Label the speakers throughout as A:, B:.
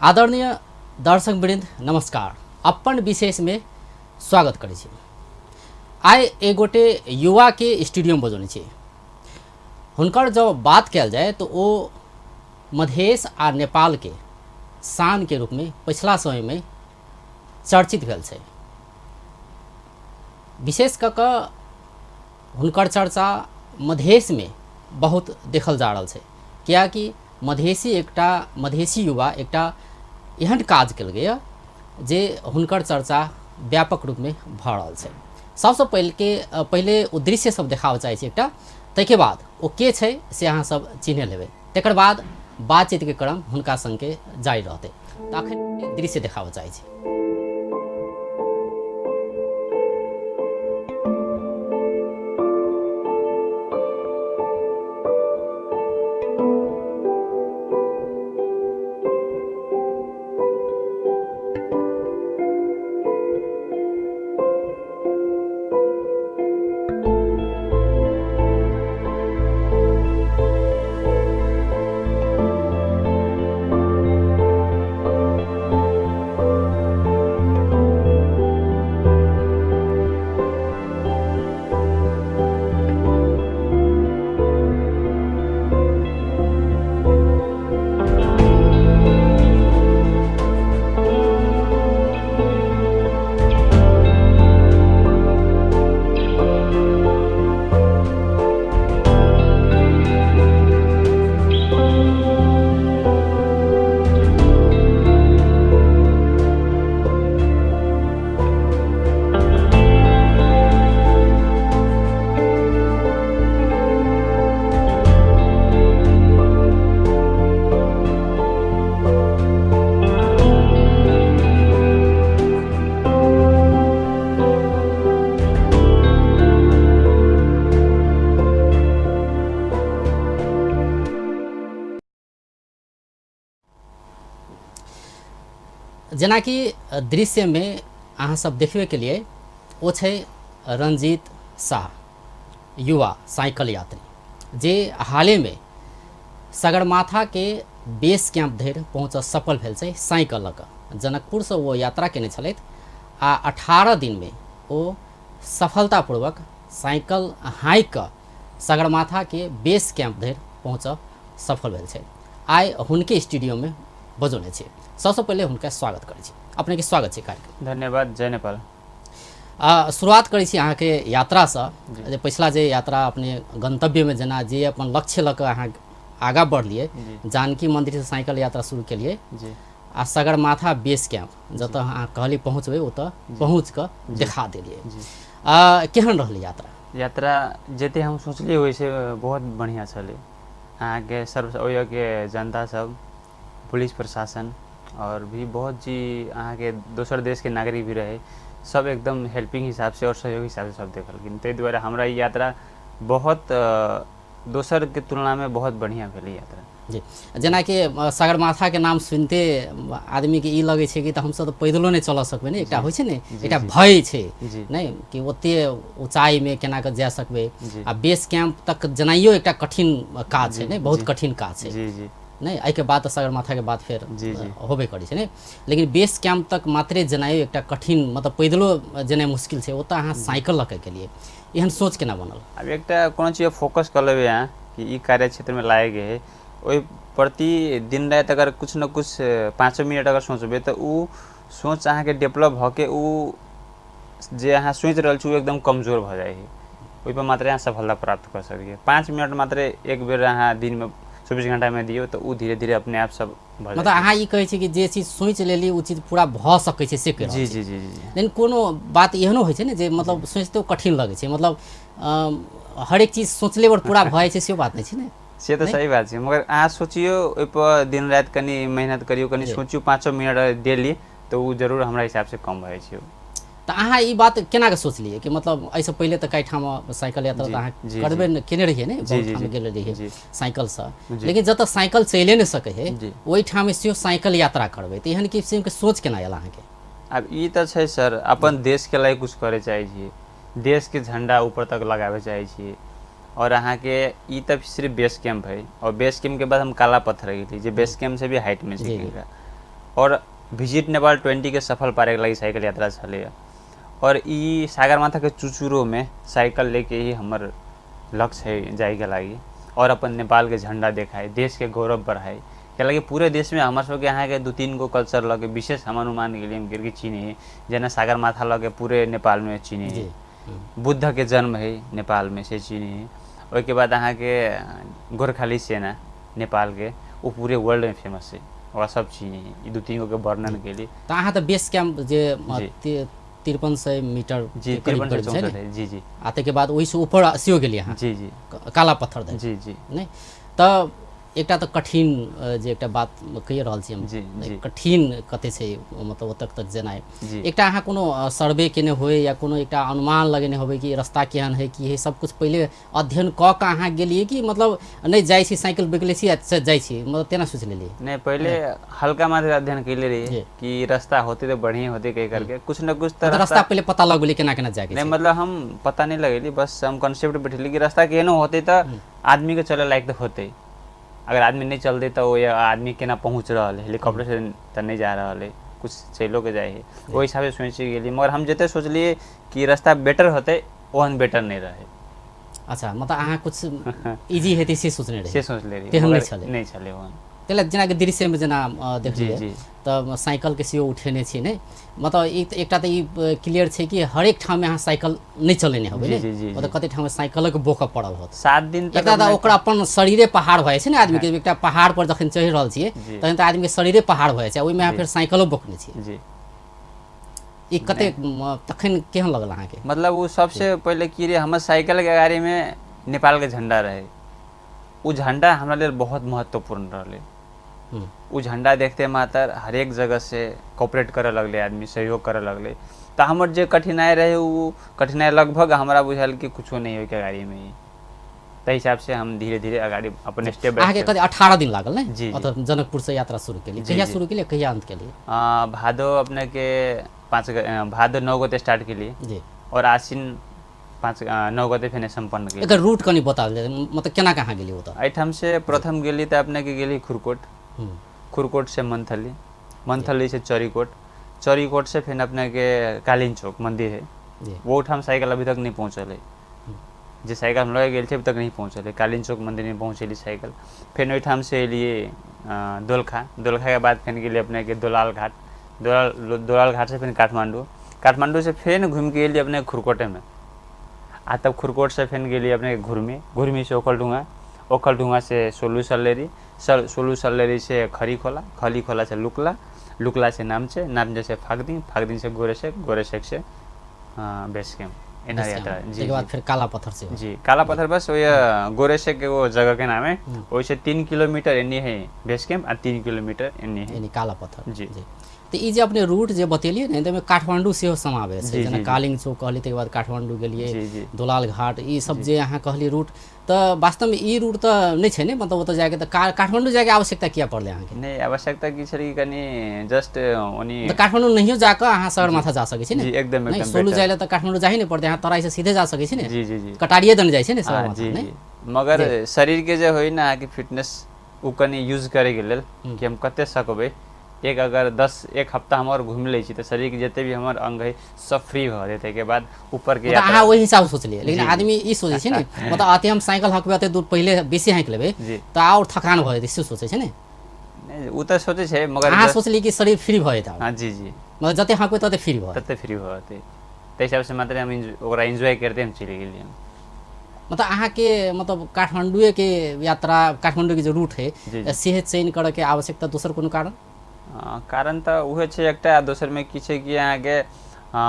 A: आदरणीय दर्शक वृंद नमस्कार। अपन विशेष में स्वागत करै छी। आइ एक गोटे युवा के स्टूडियो में बजौने छी। हुनकर जब बात कयल जाय तो ओ मधेश आ नेपाल के शान के रूप में पिछला समय में चर्चित भेल छै। विशेष कऽ कऽ हुनकर चर्चा मधेश में बहुत देखल जा रहल छै, कियाकि मधेसी एकटा मधेसी युवा एकटा एहन काज केलकै जे हुनकर चर्चा व्यापक रूपमे भऽ रहल छै। सबसँ पहिले ओ दृश्य सब देखाबऽ चाहै छी एकटा, ताहिके बाद ओ के छै से अहाँ सब चिन्ह लेबै, तकर बाद बातचीतके क्रम हुनका सङ्गे जारी रहतै। तऽ अखन दृश्य देखाबऽ चाहै छी। जेनाकि दृश्यमे अहाँ सब देखबे के लिए ओ छै रंजीत शाह, युवा साइकिल यात्री, जे हालेमे सगरमाथा के बेस कैंप धरि पहुँचऽ सफल भेल छै साइकिल लऽ कऽ। जनकपुरसँ ओ यात्रा केने छलथि आ 18 दिनमे ओ सफलतापूर्वक साइकिल हाँकि कऽ सगरमाथा के बेस कैंप धरि पहुँचऽ सफल भेल छै। आइ हुनके स्टूडियोमे बजौने छी। सबसँ पहिले हुनका स्वागत करै छी। अपनेके स्वागत छै कार्यक्रम।
B: धन्यवाद, जय नेपाल।
A: शुरुआत करै छी अहाँके यात्रासँ, जे पिछला जे यात्रा अपने गंतव्यमे जेना जे अपन लक्ष्य लऽ कऽ अहाँ आगाँ बढ़लियै, जानकी मन्दिरसँ साइकिल यात्रा शुरू केलियै आ सगरमाथा बेस कैंप जतऽ अहाँ कहलियै पहुँचबै ओतऽ पहुँच कऽ देखा देलियै। केहन रहलै यात्रा?
B: यात्रा जते हम सोचलियै ओहिसँ बहुत बढ़िआँ छलै। अहाँके सर्व ओहिके जनता सब, पुलिस प्रशासन और भी बहुत जी अहाँके दोसर देशके नागरिक भी रहै, सब एकदम हेल्पिंग हिसाबसँ और सहयोग हिसाबसँ सब देखलखिन। ताहि दुआरे हमरा ई यात्रा बहुत दोसरके तुलनामे बहुत बढ़िआँ भेलै यात्रा।
A: जी, जेनाकि सगरमाथाके नाम सुनिते आदमीके ई लगै छै कि तऽ हमसब तऽ पैदलो नहि चलऽ सकबै ने, एकटा होइ छै ने एकटा भय छै नहि कि ओते ऊँचाइमे केना कऽ जा सकबै, आ बेस कैंप तक जेनाइयो एकटा कठिन काज छै ने, बहुत कठिन काज छै नहि। एहिके बाद तऽ सगरमाथाके बाद फेर होबे करै छै ने, लेकिन बेस कैंप तक मात्रे जेनाइयो एकटा कठिन, मतलब पैदलो जेनाइ मुश्किल छै, ओतऽ अहाँ साइकिल लऽ कऽ गेलियै, एहन सोच केना बनल?
B: आब एकटा कोनो चीज फोकस कऽ लेबै अहाँ कि ई कार्य क्षेत्रमे लागैके है, ओहि प्रति दिन राति अगर कुछ न कुछ 5 मिनट अगर सोचबै तऽ ओ सोच अहाँके डेवलप भऽ के ओ जे अहाँ सोचि रहल छी ओ एकदम कमजोर भऽ जाइ है। ओहिपर मात्रे अहाँ सफलता प्राप्त कऽ सकै छी। 5 मिनट मात्रे एक बेर अहाँ दिनमे 24 घंटामे दियौ तऽ ओ धीरे धीरे अपने आप सब भऽ
A: मतलब अहाँ ई कहै छी कि जे चीज सोचि लेली ओ चीज पूरा भऽ सकै छै, से कहि
B: जी जी जी जी।
A: लेकिन कोनो बात एहनो होइ छै ने जे मतलब सोचितो कठिन लगै छै, मतलब हरेक चीज सोचले पर पूरा भऽ जाइ छै से बात नहि छै ने।
B: से तऽ सही बात छै, मगर अहाँ सोचियौ ओहिपर दिन राति कनि मेहनत करियौ, कनि सोचियौ 5 मिनट डेली, तऽ ओ जरूर हमरा हिसाबसँ कम भऽ जाइ छै।
A: तऽ अहाँ ई बात केना कऽ सोचलियै कि मतलब एहिसँ पहिले तऽ कई ठाम साइकिल यात्रा तऽ अहाँ करबे केने रहियै ने, बहुत ठाम गेल रहियै साइकिलसँ, लेकिन जतऽ साइकिल चलिए नहि सकै है ओहिठाम सेहो साइकिल यात्रा करबै, तऽ एहन किसिमके सोच केना आयल अहाँके?
B: आब ई तऽ छै सर, अपन देशके लागि कुछ करै चाहै छियै, देशके झण्डा ऊपर तक लगाबै चाहै छियै। और अहाँके ई तऽ सिर्फ बेस कैम्प है, और बेस कैम्पके बाद हम काला पत्थर गेली जे बेस कैम्प से भी हाइटमे छै। और विजिट नेपाल 20 के सफल पारेके लागि साइकिल यात्रा छलैए। और ई सगरमाथाके चुचुरोमे साइकिल लेके ही हमर लक्ष्य है जाइके लागि और अपन नेपालके झण्डा देखाइ, देशके गौरव बढ़ाइ। कैलाकि पूरे देशमे हमर सबके अहाँके 2-3 गो कल्चर लगे विशेष हम अनुमान गेलियै हम गिर के चिन्हे, जेना सगरमाथा लगे पूरे नेपालमे चिन्हे, बुद्धके जन्म है नेपालमे से चिन्हे। ओहिके बाद अहाँके गोर्खाली सेना नेपालके ओ पूरे वर्ल्डमे फेमस है, ओकरा सब चिन्हे। ई 2-3 गो के वर्णन केली।
A: तऽ अहाँ तऽ बेस कैम्प जे 5300 मीटर
B: जी, 5364 है। जी जी।
A: आ ताहिके बाद ओहिसँ ऊपर सेहो गेलियै अहाँ?
B: जी जी।
A: काला पत्थर धरि?
B: जी जी।
A: नहि तऽ एकटा तऽ कठिन जे एकटा बात कहि रहल छी हम, कठिन कते छै मतलब ओतऽ तक जेनाइ। एकटा अहाँ कोनो सर्वे केने होइ या कोनो एकटा अनुमान लगेने होबै कि रास्ता केहन है की है, सब कुछ पहिले अध्ययन कऽ के अहाँ गेलियै कि मतलब नहि जाइ छी साइकिल बेकले छी आ जाइ छी, मतलब तेना सोचि लेलियै?
B: नहि, पहिले हल्का मात्र अध्ययन केले रहियै कि रास्ता होते तऽ बढ़िया होते कहि करके कुछ न कुछ तऽ
A: रास्ता पहिले पता लग गेलै केना केना जाइके।
B: नहि मतलब हम पता नहि लगेली, बस हम कॉन्सेप्ट बैठेली कि रास्ता केहनो होते तऽ आदमी के चले लायक तऽ होते, अगर आदमी नहीं चलते तो वो आदमी केना पहुँच रहल है, हेलीकॉप्टर से तऽ नहीं जा रहल है, कुछ चलो के जाइ है, ओहि हिसाब से सोचि गेली। मगर हम जते सोचलिए कि रास्ता बेटर होते ओहन बेटर नहीं रहे।
A: अच्छा, मतलब अहाँ कुछ इजी हेतै से सोचने रही?
B: से सोचले रही,
A: तेहन नहि छलै?
B: नहि छलै ओहन।
A: ताहि जेनाकि दृश्यमे जेना देखलियै तऽ साइकिलके सेहो उठेने छी नहि, मतलब एकटा तऽ ई क्लियर छै कि हरेक ठाममे अहाँ साइकिल नहि चलेने होबै ने, मतलब कते ठाममे साइकिलके बोकऽ पड़ल होत
B: 7 दिन तक।
A: एकटा तऽ ओकरा अपन शरीरे पहाड़ भऽ जाइ छै ने आदमीके, एकटा पहाड़ पर जखन चढ़ि रहल छियै तखन तऽ आदमीके शरीरे पहाड़ भऽ जाइ छै, ओहिमे अहाँ फेर साइकिलो बोकने छियै। ई कते तखन केहन लगल अहाँके?
B: मतलब ओ सबसे पहिले की रहे, हमर साइकिलके गाड़ीमे नेपालके झण्डा रहे, ओ झण्डा हमरा लेल बहुत महत्वपूर्ण रहलै। ओ झण्डा देखते मात्र हरेक जगह से कोऑपरेट करऽ लगलै आदमी, सहयोग करऽ लगलै। तऽ हमर जे कठिनाइ रहे ओ कठिनाइ लगभग हमरा बुझायल कि कुछो नहि होइके गाड़ीमे ही, ताहि हिसाब से हम धीरे धीरे अगाडि अपन स्टेप।
A: अहाँके कति 18 दिन लागल ने?
B: जी।
A: जनकपुर से यात्रा शुरू केलियै, कहिया शुरू केलियै कहिया अंत केलियै?
B: भादो अपने के 5, भादो 9 गते स्टार्ट केलियै
A: जी,
B: और आश्विन 5 9 गते फेर सम्पन्न केलियै।
A: एकर रूट कनि बता देल, मतलब केना कहाँ गेलियै ओतऽ?
B: एहिठाम से प्रथम गेली तऽ अपने के गेली खुरकोट, खुरकोट से मंथली, मंथली से चरीकोट, चरीकोट से फिर अपने के कालीन चौक मंदिर है, वो ठाम साइकिल अभी तक नहीं पहुँचल है, जे साइकिल हम लगे गेल अभी तक नहीं पहुँचल है। कालीन चौक मंदिर में पहुँचली साइकिल। फिर ओहिठाम से एलिए दोलखा, दोलखा के बाद फिर गेलिए अपने के दोलाल घाट, दोलाल घाट से फिर काठमांडू, काठमांडू से फिर घूम के एलिए अपने खुरकोटे में, आ तब खुरकोट से फिर गेलिए अपने घुर्मी, घुर्मी से ओखलढुंगा, ओखलढुंगा से सोलू सल्लेरी, सोलू सल्लेरी से खरी खोला, खली खोला से लुकला, लुकला से नामचे, नामचे से फागदिङ, फागदिङ से गोरेसेक, गोरेसेक से बेस कैम्प। एना यात्रा। जी।
A: बाद फिर काला पत्थर से?
B: जी, काला पत्थर बस वही गोरेसेक एगो जगह के नाम है, ओहिसे 3 किलोमीटर एनी है बेस कैम्प आ 3 किलोमीटर एनी है
A: यानी काला पत्थर।
B: जी।
A: तऽ ई जे अपने रूट जे बतेलियै ने, ताहिमे काठमांडू सेहो समावेश छै, जेना कालिंग चौक कहलियै, ताहिके बाद काठमांडू गेलियै, दोलाल घाट, ई सब जे अहाँ कहलियै रूट, तऽ वास्तवमे ई रूट तऽ नहि छै ने, मतलब ओतऽ जाइके तऽ काठमांडू जाइके आवश्यकता किया पड़लै अहाँके?
B: नहि, आवश्यकता की छलै कनि जस्ट ओनी
A: काठमांडू नहियो जाकऽ अहाँ सगरमाथा जा सकै छी ने?
B: जी एकदम एकदम।
A: सोलू जाइ लए तऽ काठमांडू जाही नहि पड़तै, अहाँ तराईसँ सीधे जा सकै छी ने?
B: जी जी जी।
A: कटारिये दने जाइ छै ने सगरमाथा?
B: जी। मगर शरीरके जे होइ ने अहाँके फिटनेस, ओ कनि यूज करैके लेल कि हम कते सकबै, एक अगर 10 हफ्ता हम और घूमि लै छी तऽ शरीरके जते भी हमर अंग है सब फ्री भऽ जेतै। ताहिके बाद ऊपरके
A: अहाँ ओहि हिसाब से सोचलियै, लेकिन आदमी ई सोचै छै ने, मतलब अते हम साइकिल हँकबै, अते दूर पहिले बेसी हाँकि लेबै तऽ आओर थकान भऽ जेतै, से सोचै छै ने?
B: नहि, ओ तऽ सोचै छै, मगर
A: अहाँ सोचलियै कि शरीर फ्री भऽ जेतै।
B: हाँ जी जी,
A: मतलब जते हँकबै तते फ्री भऽ
B: तते फ्री भऽ जेतै, ताहि हिसाब से मात्र हम ओकरा एन्जॉय करते हम चलि गेलियै।
A: मतलब अहाँके मतलब काठमांडुएके यात्रा, काठमांडूके जे रूट है से चयन करऽके आवश्यकता दोसर कोनो कारण?
B: कारण तऽ उहे छै एकटा, दोसरमे की छै कि अहाँके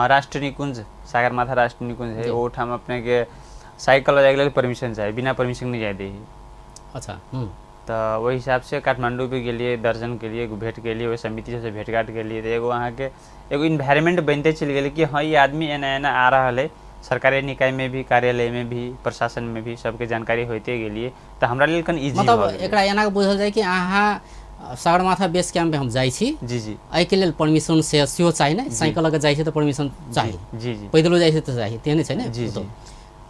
B: राष्ट्रीय निकुञ्ज, सगरमाथा राष्ट्रीय निकुञ्ज है, ओहिठाम अपनेके साइकिल जाइके लेल परमिशन चाही, बिना परमिशन नहि जाय दै है।
A: अच्छा।
B: तऽ ओहि हिसाबसँ काठमांडू भी गेलियै, दर्शन केलियै, भेंट केलियै, ओहि समिति सबसँ भेंट घाट केलियै, तऽ एगो अहाँके एगो इन्वायरमेंट बनिते चलि गेलै कि हँ ई आदमी एना एना आ रहल है, सरकारी निकायमे भी, कार्यालयमे भी, प्रशासनमे भी सबके जानकारी होइते गेलियै, तऽ हमरा लेल कनि इजी।
A: मतलब एकरा एना बुझल जाय कि अहाँ सगरमाथा बेस कैम्प हम जाइ छी,
B: जी जी,
A: एहिके लेल परमिशन से सेहो चाही ने? साइकिल अगर जाइ छै तऽ परमिशन चाही,
B: जी जी,
A: पैदलो जाइ छै तऽ चाही, तेहने छै ने?
B: जी जी।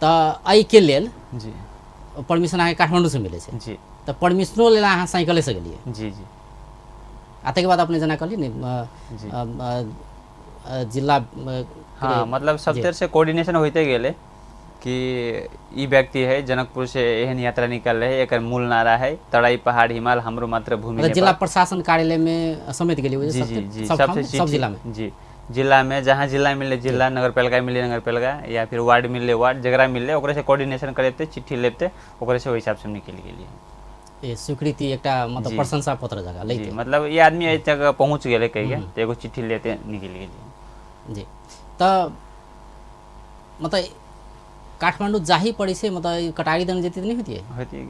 A: तऽ एहिके लेल
B: जी
A: परमिशन अहाँके काठमांडूसँ मिलै छै
B: जी,
A: तऽ परमिशनो लेल अहाँ साइकिलेसँ गेलियै?
B: जी जी।
A: आ ताहिके बाद अपने जेना कहलियै ने जिला,
B: हाँ, मतलब सब तरह से कोऑर्डिनेशन होते गेलै कि ई व्यक्ति है जनकपुर से एहन यात्रा निकल रहे, एकर मूल नारा है तराई पहाड़ हिमाल हमरो मातृभूमि।
A: जिला प्रशासन कार्यालय में समेत गेलियै?
B: जी जी जी,
A: सबसे सब जिला में।
B: जी, जिला में जहाँ जिला मिले जिला, नगरपालिका मिले नगरपालिका, या फिर वार्ड मिले वार्ड, जकरा मिले ओकरे से कोऑर्डिनेशन करेते, चिट्ठी लेते, ओकरे से ओहि हिसाब से निकलि गेलियै।
A: ए स्वीकृति एकटा मतलब प्रशंसा पत्र जगह लेते,
B: मतलब ये आदमी एहि जगह पहुँच गेलै कहि के तऽ एगो चिट्ठी लेते निकलि गेलियै।
A: जी, तऽ मतलब काठमाडौँ जाही पड़ै छै, मतलब कटारी दने जैती तऽ नहि होतियै?
B: होतियै।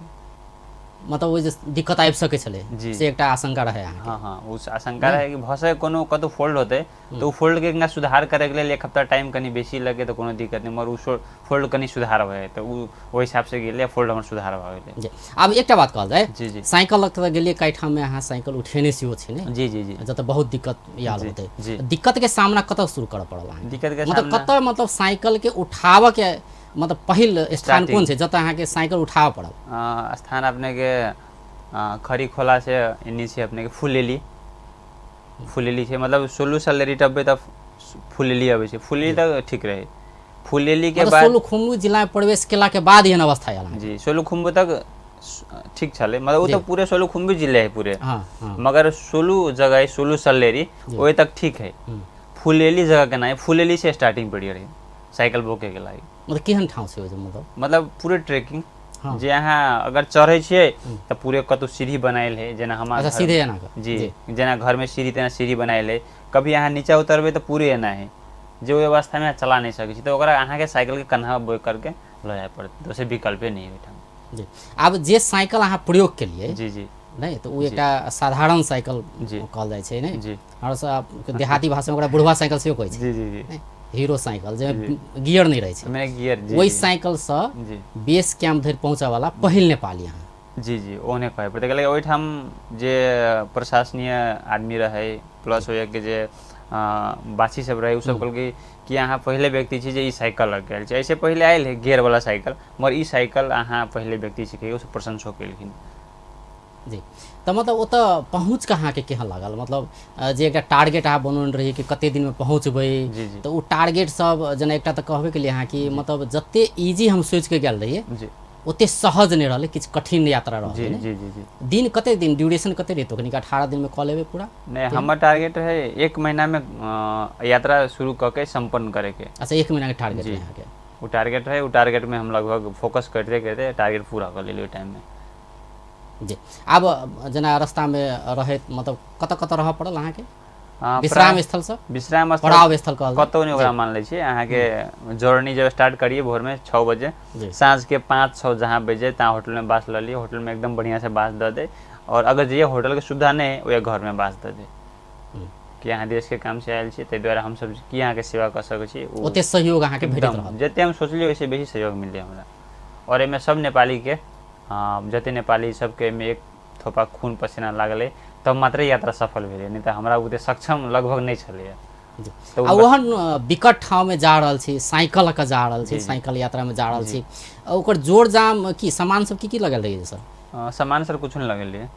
A: मतलब ओहि जे दिक्कत आबि सकै छलै से एकटा आशंका रहै अहाँके?
B: हाँ हाँ, ओ आशंका रहै कि भऽ सकै कोनो कतहु फोल्ड होतै तऽ ओ फोल्डके कनिका सुधार करैके लेल एक हफ्ता टाइम कनि बेसी लगे तऽ कोनो दिक्कत नहि, मगर ओ फोल्ड कनि सुधार भऽ जेतै, ओ ओहि हिसाबसँ गेलै, फोल्ड हमर सुधार भऽ गेलै।
A: जी, आब एकटा बात कहल जाय,
B: जी जी,
A: साइकिल लग तऽ गेलियै, कई ठाममे अहाँ साइकिल उठेने सेहो छी ने?
B: जी जी जी,
A: जतऽ बहुत दिक्कत आयल होतै,
B: जी,
A: दिक्कतके सामना कतऽ शुरू करऽ पड़ल अहाँके?
B: दिक्कतके
A: मतलब कतऽ, मतलब साइकिलके उठाबऽके मतलब पहिल स्थान कोन छै जतऽ अहाँके साइकिल उठाबऽ पड़ल?
B: स्थान अपनेके खरी खोला से एन्नी छै अपनेके फुलेली, फुलेली छै, मतलब सोलू सलेरी टपबै तऽ फुलेली अबै छै, फुलेली तक ठीक रहै, फुलेली के बाद
A: सोलुखुम्बु जिला में प्रवेश केला के बाद एहन अवस्था आयल?
B: जी, सोलुखुम्बु तक ठीक छलै, मतलब ओ तऽ पूरे सोलुखुम्बु जिले है पूरे,
A: हाँ,
B: मगर सोलू जगह है सोलू सलेरी ओहि तक ठीक है, फुलेली जगह के नाम फुलेली से स्टार्टिंग पड़ी रही साइकिल बोके के लागि।
A: मतलब केहन ठाउँ छै ओहि?
B: मतलब पूरे ट्रेकिंग,
A: हाँ।
B: जे अहाँ अगर चढ़ै छियै तऽ पूरे कतौ सीढ़ी बनायल है, जेना हमार
A: अच्छा सीधे एना
B: जी, जेना घर में सीढ़ी तेना सीढ़ी बनायल है, कभी अहाँ नीचा उतरबै तऽ पूरे एना है, जे ओहि अवस्था में चला नहि सकै छी तऽ ओकरा अहाँके साइकिल के कन्हा बोइ करके लऽ जाय पड़त, दोसर विकल्पे नहि है ओहिठाम।
A: जी, आब जे साइकिल अहाँ प्रयोग केलियै,
B: जी जी,
A: नहि तऽ ओ एकटा साधारण साइकिल कहल जाइ छै ने,
B: जी,
A: हमरा सब देहाती भाषामे ओकरा बुढ़वा साइकिल सेहो कहै छै।
B: जी जी जी,
A: हीरो साइकिल जाहिमे गियर नहि रहै छै,
B: गियर,
A: ओहि साइकिलसँ बेस कैम्प धरि पहुँचऽवला पहिल नेपाली अहाँ?
B: जी जी, ओहने कहै पड़तै, कैलाकि ओहिठाम जे प्रशासनीय आदमी रहै प्लस ओहिके जे बाछी सब रहै, ओ सब कहलकै कि अहाँ पहिले व्यक्ति छी जे ई साइकिल लऽ के आयल छी, एहिसँ पहिले आयल है गियरवला साइकिल, मगर ई साइकिल अहाँ पहिले व्यक्ति छी, ओ सब प्रशंसो केलखिन।
A: जी, तऽ मतलब ओतऽ पहुँच कऽ अहाँके केहन लागल? मतलब जे एकटा टारगेट अहाँ बनौने रही कि कते दिनमे पहुँचबै, तऽ ओ टारगेट सब जेना एकटा तऽ कहबे केलियै अहाँ कि मतलब जते इजी हम सोचिके गेल रहियै ओते सहज नहि रहलै, किछु कठिन यात्रा रहलै।
B: जी जी जी,
A: दिन कते दिन ड्यूरेशन कते रहै तखन? 18 दिनमे कऽ लेबै पूरा?
B: नहि, हमर टारगेट रहै 1 महीनामे यात्रा शुरू कऽ के सम्पन्न करैके।
A: अच्छा, 1 महीनाके टारगेट रहै अहाँके?
B: ओ टारगेट रहै, ओ टारगेटमे हम लगभग फोकस करिते करिते टारगेट पूरा कऽ लेलियै ओहि टाइममे।
A: जी, आब जेना रास्तामे रहैत मतलब कतऽ कतऽ रहऽ पड़ल अहाँके? विश्राम स्थल सब?
B: विश्राम स्थल,
A: पड़ाव स्थल कहल
B: कतौ नहि ओकरा मान लै छियै। अहाँके जर्नी जब स्टार्ट करियै भोरमे 6 बजे, साँझके 5-6 जहाँ बजे तहाँ होटलमे बास लऽ लियै, होटलमे एकदम बढ़िआँसँ बास दऽ दै, और अगर जे होटलके सुविधा नहि है ओहि घरमे बास दऽ दै, कि अहाँ देशके कामसँ आयल छी ताहि दुआरे हमसब की अहाँके सेवा कऽ सकै छी,
A: ओते सहयोग अहाँके भेटैत रहल?
B: जते हम सोचलियै ओहिसँ बेसी सहयोग मिललै हमरा, और एहिमे सब नेपालीके, जते नेपाली सबके एहिमे एक थोपा खून पसीना लागलै तब मात्रे यात्रा सफल भेलै, नहि तऽ हमरा ओते सक्षम लगभग नहि छलैए।
A: आ ओहन विकट ठाउँमे जा रहल छी, साइकिल लऽ कऽ जा रहल छी, साइकिल यात्रामे जा रहल छी, ओकर जोड़ जाम की सामान सब की की लगल रहै सर?
B: सामान सर कुछ नहि लगल रहै,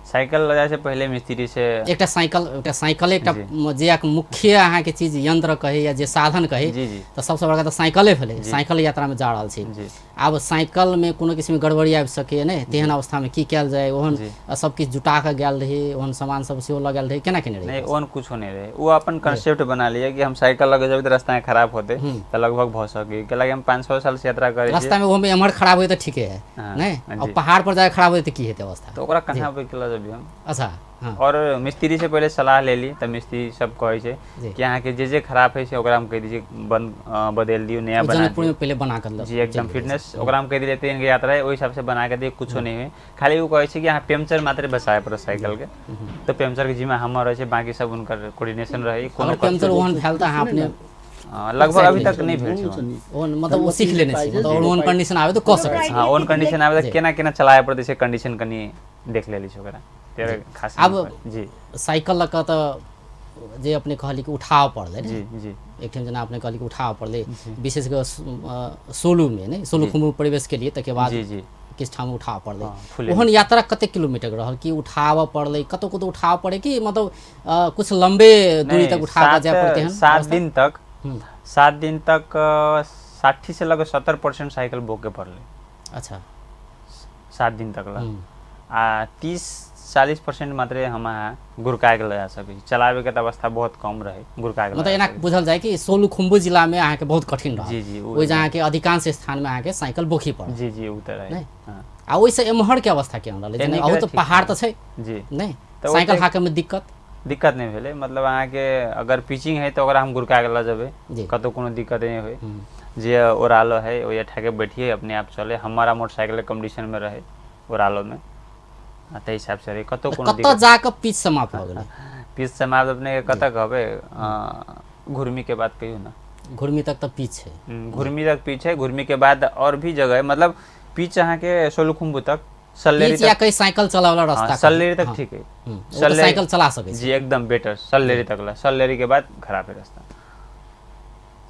B: साइकिल लऽ जाइ से पहिले मिस्त्री से
A: एकटा साइकिल, एकटा साइकिल एकटा जे मुख्य अहाँके चीज यंत्र कहै या जे साधन कहै, तऽ सबसँ बड़का तऽ साइकिले भेलै, साइकिल यात्रामे जा रहल छी। आब साइकिलमे कोनो किसिमके गड़बड़ी आबि सकैए नहि, तेहन अवस्थामे की कयल जाय? ओहन सब किछु जुटा कऽ गेल रही, ओहन सामान सब सेहो लगल रहै, केना केने रहै?
B: नहि, ओहन कुछो नहि रहै, ओ अपन कंसेप्ट बना लियै कि हम साइकिल लऽ के जेबै तऽ रास्तामे खराब होतै तऽ लगभग भऽ सकै, कैलाकि हम 5-6 साल से यात्रा करै छी,
A: रास्तामे ओहोमे एम्हर खराब होइ तऽ ठीके है नहि, आ पहाड़ पर जाके खराब होइ तऽ की हेतै अवस्था?
B: तऽ ओकरा कहाँ पे लऽ जेबै हम?
A: अच्छा, हाँ।
B: और मिस्त्री से पहिले सलाह लेली तऽ मिस्त्री सब कहै छै कि अहाँके जे जे खराब है से ओकरा हम कहि दै छियै बंद बदलि दियौ, नया बना
A: जनकपुरमे पहिले बना कऽ
B: जी, एकदम फिटनेस ओकरा हम कहि देलियै 3 के यात्रा है ओहि हिसाब से बना के दियौ, कुछो नहि है, खाली ओ कहै छै कि अहाँ पंचर मात्र बचाए पड़त साइकिलके, तऽ पंचरके जिम्मा हमर रहै छै, बाकी सब हुनकर कोऑर्डिनेशन रहै।
A: कोनो पंचर ओहन भेल तऽ अहाँ अपने
B: लगभग अभी तक नहि भेल छै
A: ओहन, मतलब ओ सीख लेने छी, मतलब ओहन कंडीशन आबै तऽ कऽ सकै छी।
B: हाँ, ओहन कंडीशन आबै तऽ केना केना चलाए पड़तै से कंडीशन कनि देख लेली छै ओकरा।
A: आब
B: जी,
A: साइकिल लऽ कऽ तऽ जे अपने कहली कि उठाव पड़लै,
B: जी जी,
A: एकठाम जेना अपने कहली कि उठाव पड़लै, विशेष कऽ सोलूमे नहि, सोलुखुम्बु प्रवेश केलियै तकर बाद
B: जी जी
A: किछु ठाम उठाबऽ पड़लै।
B: हँ, फुले।
A: ओहन यात्रा कतेक किलोमीटर रहल कि उठाबऽ पड़लै? कतौ कतौ उठाबऽ पड़ै कि मतलब कुछ लम्बे दूरी तक उठा कऽ जाय पड़तै?
B: 7 दिन तक, 7 दिन तक 60 से लगभग 70% साइकिल बोके पड़लै।
A: अच्छा।
B: 7 दिन तक ला आ 30-40% मात्रे हम अहाँ गुरका के लऽ जा सकै छी। चलाबे के तऽ अवस्था बहुत कम रहे, गुरका के।
A: मतलब एना बुझल जाय कि सोलुखुम्बु जिला में अहाँके बहुत कठिन रहल।
B: जी जी।
A: ओहि जे अहाँके अधिकांश स्थान में अहाँके साइकिल बोखी पड़ल।
B: जी जी, उ तऽ रहे।
A: आ ओहिसँ एम्हर के अवस्था केहन रहलै? जेना अहू तऽ पहाड़ तऽ छै।
B: जी।
A: नहि साइकिल हाँकै में दिक्कत?
B: दिक्कत नहि भेलै। मतलब अहाँके अगर पिचिंग है तऽ ओकरा हम गुरका के लऽ जेबै, कतौ कोनो दिक्कत नहि होइ। जे ओरालो है ओहि ठा के बैठिए अपने आप चले। हमारा मोटरसाइकिल के कंडीशन में रहे ओरालो में, ताहि हिसाब से रहे, कतौ कोनो
A: कतऽ जाकऽ पिच समाप्त भऽ गेलै?
B: पिच समाप्त अपने के कतऽ कहबै, घुर्मी के बाद कहियौ ना।
A: घुर्मी तक तऽ पिच है।
B: घुर्मी तक पिच है, घुर्मी के बाद और भी जगह है। मतलब पिच अहाँके सोलुखुम्बु तक, सल्लेरी
A: तक, या कहीं साइकिल चलावला रास्ता
B: सल्लेरी तक ठीक है,
A: साइकिल चला सकै
B: जी एकदम बेटर। सल्लेरी तक ला, सल्लेरी के बाद खराब है रास्ता।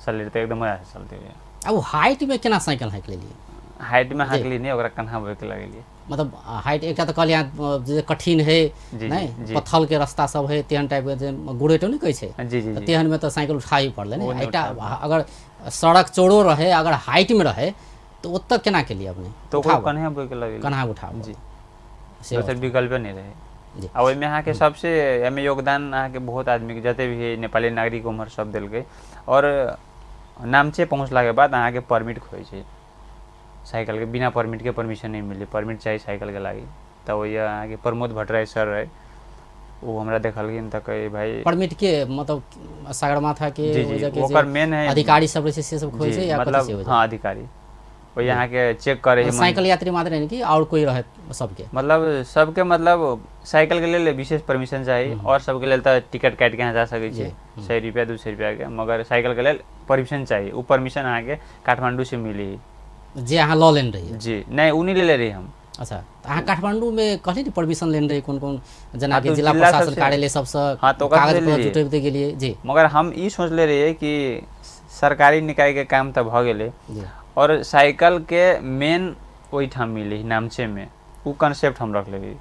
B: सल्लेरी तक एकदम मजा से चलते हुए।
A: आ ओ हाइट में केना साइकिल हाँकि लेलियै?
B: हाइट में हाँकली नहीं, ओकरा कन्हा बोके लगेलियै।
A: मतलब हाइट एकटा तऽ कहलियै जे कठिन है, नहि पत्थल के रास्ता सब है, तेहन टाइप के जे गुरेटो नहि कहै छै, तऽ तेहन में तऽ साइकिल उठाबी पड़लै ने। एकटा अगर सड़क चौड़ो रहे, अगर हाइट में रहे तऽ ओतऽ केना केलियै अपने?
B: तो कन्हा बोके लगेलियै।
A: कन्हा उठाब
B: जी, दोसर विकल्प नहि रहे। आ ओहिमे अहाँके सबसे एहिमे योगदान अहाँके बहुत आदमी के जते भी नेपाली नागरिक उम्हर सब देलकै। और नामचे पहुँचला के बाद अहाँके परमिट खोइ छै साइकिल के, बिना परमिट के परमिशन नहीं मिली, परमिट चाही साइकिल के लागि। तऽ ओहि अहाँके प्रमोद भट्टराई सर रहे, ओ हमरा देखलखिन तऽ कहे भाई
A: परमिट के मतलब सागरमाथा के
B: जी जी, ओकर मेन है
A: अधिकारी सब रहे छै से सब खोइ छै या
B: मतलब? हाँ, अधिकारी ओहि अहाँके चेक करे।
A: साइकिल यात्री मात्र नहीं कि और कोई रहे सबके?
B: मतलब सबके, मतलब साइकिल के लेल विशेष परमिशन चाही, और सबके लेल तऽ टिकट काटि के अहाँ जा सकै छी 100 रुपया 200 रुपया के, मगर साइकिल के लेल परमिशन चाही। ओ परमिशन अहाँके काठमांडू से मिली
A: जे अहाँ लऽ लेने रहियै?
B: जी नहीं, उ नहीं लेले रही हम।
A: अच्छा, तऽ अहाँ काठमांडू में कहली ने परमिशन लेने रही कोन कोन, जेनाकि जिला प्रशासन कार्यालय सबसँ कागज पत्र जुटेबते गेलियै जी।
B: मगर हम ई सोचले रहियै कि सरकारी निकाय के काम तऽ भऽ गेलै और साइकिल के मेन ओहिठाम मिली नामचे में, उ कॉन्सेप्ट हम रखले रहियै।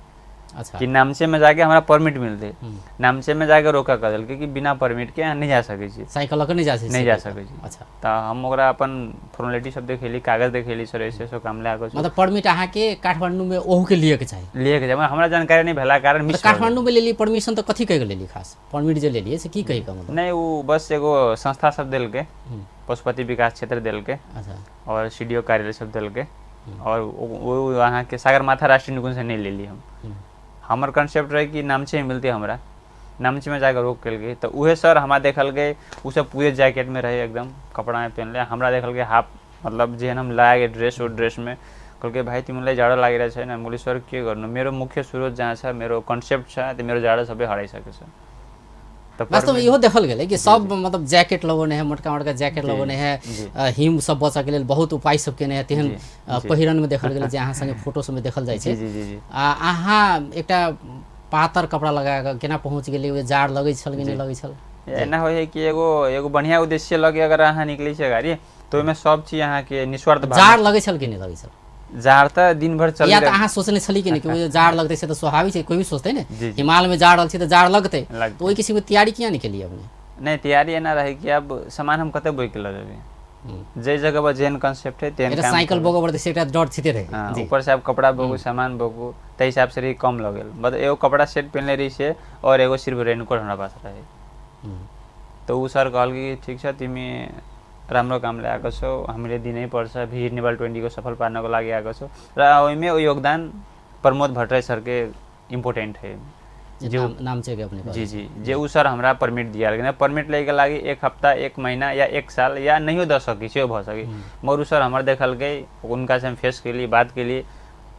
A: अच्छा।
B: कि नामचे में जाके हमरा परमिट मिलतै। नामचे में जाके रोका कऽ देलकै कि बिना परमिट के अहाँ नहि जा सकै छी,
A: साइकिल लऽ कऽ नहि जा सकै,
B: नहि जा सकै छी।
A: अच्छा।
B: तऽ हम ओकरा अपन फॉर्मेलिटी सब देखेली, कागज देखेली, सर ऐसे ऐसे काम लए कऽ।
A: मतलब परमिट अहाँके काठमांडू में ओहू के लिए के चाही?
B: लिए के चाही, हमरा जानकारी नहि भेला कारण मिस।
A: काठमांडू में लेलियै परमिशन तऽ कथी कहि के लेलियै? खास परमिट जे लेलियै से की कहि के? मतलब
B: नहि, ओ बस एगो संस्था सब देलकै, पशुपति विकास क्षेत्र देलकै।
A: अच्छा।
B: और सी डी ओ कार्यालय सब देलकै, और ओ अहाँके सागरमाथा राष्ट्रीय निकुंज से नहि लेली हम। हमर कॉन्सेप्ट रहे कि नामचे मिलते, हमरा नामचे में जाकर रोक केलकै तऽ उहे सर हमरा देखलकै, ओ सब पूरे जैकेट में रहे, एकदम कपड़ा में पहनले, हमरा देखलकै हाफ मतलब जेहन हम लगाके ड्रेस, ओ ड्रेस में कहलकै भाइ तिमीलाई जाडो लागिरहेको छैन? हम बोली सर के गर्नु, मेरो मुख्य स्रोत जहाँ छ, मेरो कॉन्सेप्ट छ, त्यो मेरो जाडो सबै हराइसकेछ।
A: तऽ वास्तवमे इहो देखल गेलै कि सब मतलब जैकेट लगौने है, मोटका मोटका जैकेट लगौने है, हिम सब बचऽके लेल बहुत उपाय सब केने है, तेहन पहिरनमे देखल गेलै जे अहाँ संगे फोटो सबमे देखल जाइ छै। आ अहाँ एकटा पातर कपड़ा लगा कऽ केना पहुँच गेलियै? जाड़ लगै छल कि नहि लगै छल?
B: एना होइ है कि एगो एगो बढ़िया उद्देश्य लऽ के अगर अहाँ निकलै छियै गाड़ी तऽ ओहिमे सब चीज अहाँके निस्वार्थ।
A: जाड़ लगै छल कि नहि लगै छल?
B: जाड़ तऽ दिन भर चल।
A: या तऽ अहाँ सोचने छली कि नहि कि जाड़ लगतै से तऽ स्वाभाविक छै, कोइ भी सोचतै ने हिमालय में जा रहल छी तऽ जाड़ लगतै, तऽ ओहि किसिमके तैयारी किया नहि केलियै अपने?
B: नहि, तैयारी एना रहै कि अब सामान हम कतऽ बोइके लऽ जेबै, जे जगह पर जेहन कॉन्सेप्ट है तेहन
A: काम। साइकिल बोगो पड़तै से एकटा डर छिते रहै,
B: ऊपर से अब कपड़ा बोगू सामान बोगू, ताहि हिसाब से रही कम लगेल। मतलब एगो कपड़ा सेट पहनले रही से और एगो सिर्फ रेनकोट हमरा पास रहे। तऽ ऊ सर कहल कि ठीक छ, तिमी राम्रो काम ल्याएको छौ, हामीले दिनै पर्छ, भिजिट नेपाल 20 को सफल पार्नको लागि आएको छौ। र ओहिमे योगदान प्रमोद भट्टराई सरके इम्पोर्टेन्ट है।
A: जे नाम छै अपने।
B: जी जी, जे ऊ सर हमरा परमिट दिया। परमिट लैके लागि 1 हप्ता 1 महीना या 1 साल या नहियो दऽ सकै सेहो भऽ सकै, मगर ऊ सर हमर देखलकै, उनका से हम फेस केली, बात केली,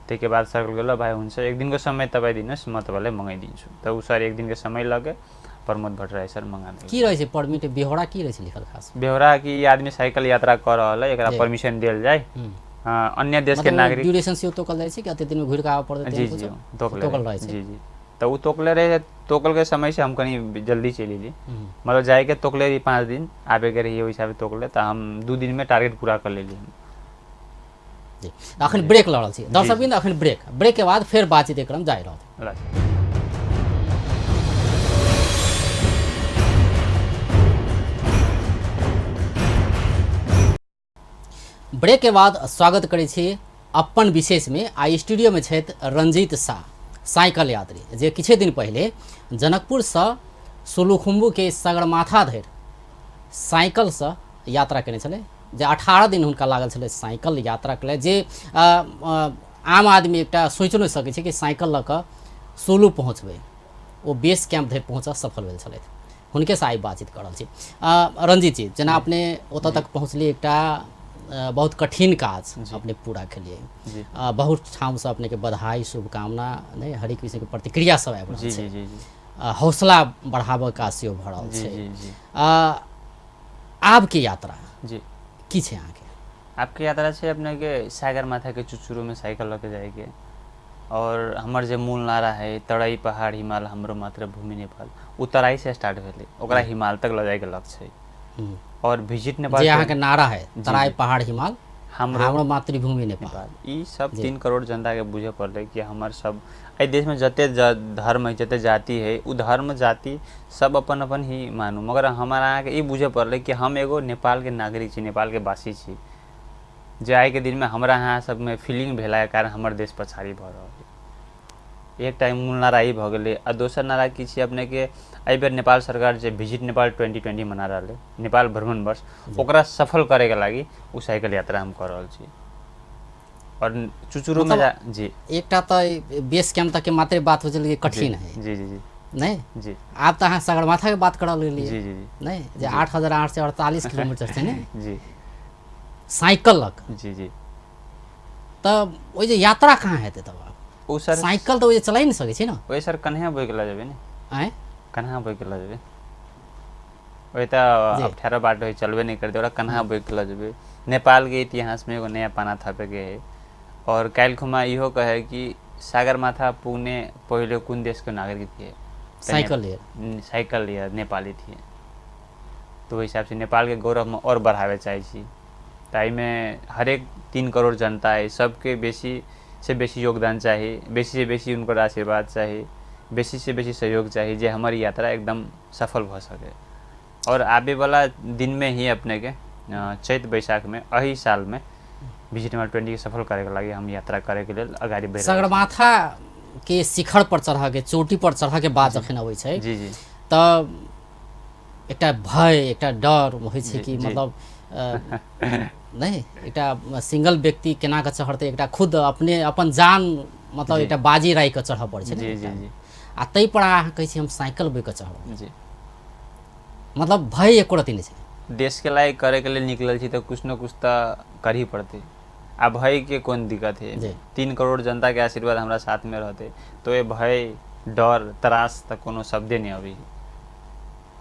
B: ताहिके बाद सर कहलकै भाइ हुन्छ, 1 दिनको समय तपाईँ दिनुहोस्, म तपाईँलाई मगाइदिन्छु। तऽ ऊ सर 1 दिनको समय लगे प्रमोद भट्टराई सर मंगा देलकै।
A: की रहै छै परमिट, बेहोरा की रहै छै लिखल खास?
B: बेहोरा कि ई आदमी साइकिल यात्रा कऽ रहल है, एकरा परमिशन देल जाय, अन्य देश के नागरिक।
A: ड्यूरेशन सेहो तोकल जाइ छै कि अते दिन में घुरि कऽ आबऽ पड़तै?
B: जी जी,
A: तोकल रहै छै।
B: जी जी, तऽ उ तोकले रहे, तोकल के समय से हम कनी जल्दी चलि एली, मतलब जाय के तोकले रही 5 दिन, आबे के रही ओहि हिसाबे तोकले, तऽ हम 2 दिन में टारगेट पूरा कर लेली।
A: जी, तऽ अखन ब्रेक लऽ रहल छी दर्शक बिंद, अखन ब्रेक, ब्रेक के बाद फेर बातचीत क्रम जारी रहत। ब्रेक के बाद स्वागत करै छी अपन विशेष में। आई स्टूडियो में छथि रंजीत शाह, साइकिल यात्री, जे किछे दिन पहिले जनकपुर से सोलुखुम्बू के सगरमाथा धरि साइकिल से यात्रा केने छलै, जे 18 दिन हुनका लागल छलै साइकिल यात्रा के लिए, जे आम आदमी एकटा सोचि नहि सकै छै कि साइकिल लऽ कऽ सोलू पहुँचबै, ओ बेस कैंप धरि पहुँचऽ सफल भेल छलथि। हुनके से आइ बातचीत कर रहल छी। रंजीत जी, जेना अपने ओतऽ तक पहुँचलियै, एकटा बहुत कठिन काज अपने पूरा केलियै, बहुत ठामसँ अपनेके बधाई शुभकामना नहि हरेक विषयके प्रतिक्रिया सब आबि रहल छै, हौसला बढ़ाबऽ काज सेहो भऽ रहल छै। आबके यात्रा
B: जी
A: की छै अहाँके?
B: आपके यात्रा छै अपने के सागरमाथा के चुचुरो में साइकिल लऽ के जाइके, और हमर जे मूल नारा है तराई पहाड़ हिमाल हमरो मातृभूमि नेपाल, ओ तराई से स्टार्ट भेलै, ओकरा हिमाल तक लऽ जाइके लक्ष्य है। और विजिट नेपाल
A: जे अहाँके नारा है तराई पहाड़ हिमाल हमरो मातृभूमि नेपाल,
B: ई सब 3 करोड़ जनता के बुझे पड़लै कि हमर सब एहि देश में जते धर्म है, जते जाति है, उ धर्म जाति सब अपन अपन ही मानू, मगर हमारा अहाँके ई बुझे पड़लै कि हम एगो नेपाल के नागरिक छी, नेपाल के वासी छी, जे आइके दिनमे हमरा अहाँ सबमे फीलिंग भेलाके कारण हमर देश पछाड़ी भऽ रहल है। एक टाइम मूल नारा ई भऽ गेलै। आ दोसर नारा की छै अपनेके, एहिबेर नेपाल सरकार जे विजिट नेपाल 2020 मना रहल है, नेपाल भ्रमण वर्ष, ओकरा सफल करैके लागि ओ साइकिल यात्रा हम कऽ रहल छी। और चुचुरो में जा जी
A: एकटा तऽ बेस कैंप तक के मात्रे बात हो छलै कठिन है।
B: जी जी जी
A: नहीं
B: जी,
A: आब तऽ अहाँ सगरमाथा के बात करऽ लगलियै।
B: जी जी जी
A: नहीं जे 8848 किलोमीटर छै ने
B: जी
A: साइकिल लग।
B: जी जी,
A: तऽ ओहि जे यात्रा कहाँ हेतै तब?
B: ओ सर
A: साइकिल तऽ ओहि जे चलाइ नहि सकै छै ने।
B: ओहि सर कन्हा बोइक लऽ जेबै ने।
A: आँय?
B: कन्हा बोइक लऽ जेबै, ओहि तऽ अप्ठ्यारो बाटो है, चलबे नहि करतै, ओकरा कन्हा बोइक लऽ जेबै। नेपाल के इतिहास में एगो नया पाना थपे के है। और काल्हि खुमा इहो कहे कि सागरमाथा पुग्ने पहिले कुन देश के नागरिक थिए?
A: साइकिल लिएर।
B: साइकिल लिएर नेपाली थिए। तो ओहि हिसाब से नेपाल के गौरव में और बढ़ावे चाहै छी। ताहिमे हरेक 3 करोड़ जनता है, सबके बेसी से बेसी योगदान चाही, बेसी से बेसी हुनकर आशीर्वाद चाही, बेसी से बेसी सहयोग चाही, जे हमर यात्रा एकदम सफल भऽ सके। और आबे वाला दिन में ही अपने के चैत बैसाख में एही साल में विजिट नेपाल 20 के सफल करे के लागि हम यात्रा करे के लेल अगाडि बढ़ि रहल छी।
A: सगरमाथा के शिखर पर चढ़ऽ के, चोटी पर चढ़ऽ के बाद जखन अबै छै
B: जी जी,
A: तऽ एकटा भय, एकटा डर होइ छै कि मतलब नहि एकटा सिंगल व्यक्ति केना कऽ चढ़तै, एकटा खुद अपने अपन जान मतलब एकटा बाजी राखि कऽ चढ़ऽ पड़ै छै
B: ने। जी जी,
A: आ ताहि पर अहाँ कहै छी हम साइकिल बोहि कऽ चढ़ब।
B: जी,
A: मतलब भय एको रत्ती नहि छै।
B: देश के लायक करे के लेल निकलल छी तऽ कुछ न कुछ तऽ करही पड़तै। आ भय के कोन दिक्कत है, 3 करोड़ जनता के आशीर्वाद हमरा साथ में रहतै तो ये भय डर त्रास तऽ कोनो शब्दे नहि अबै।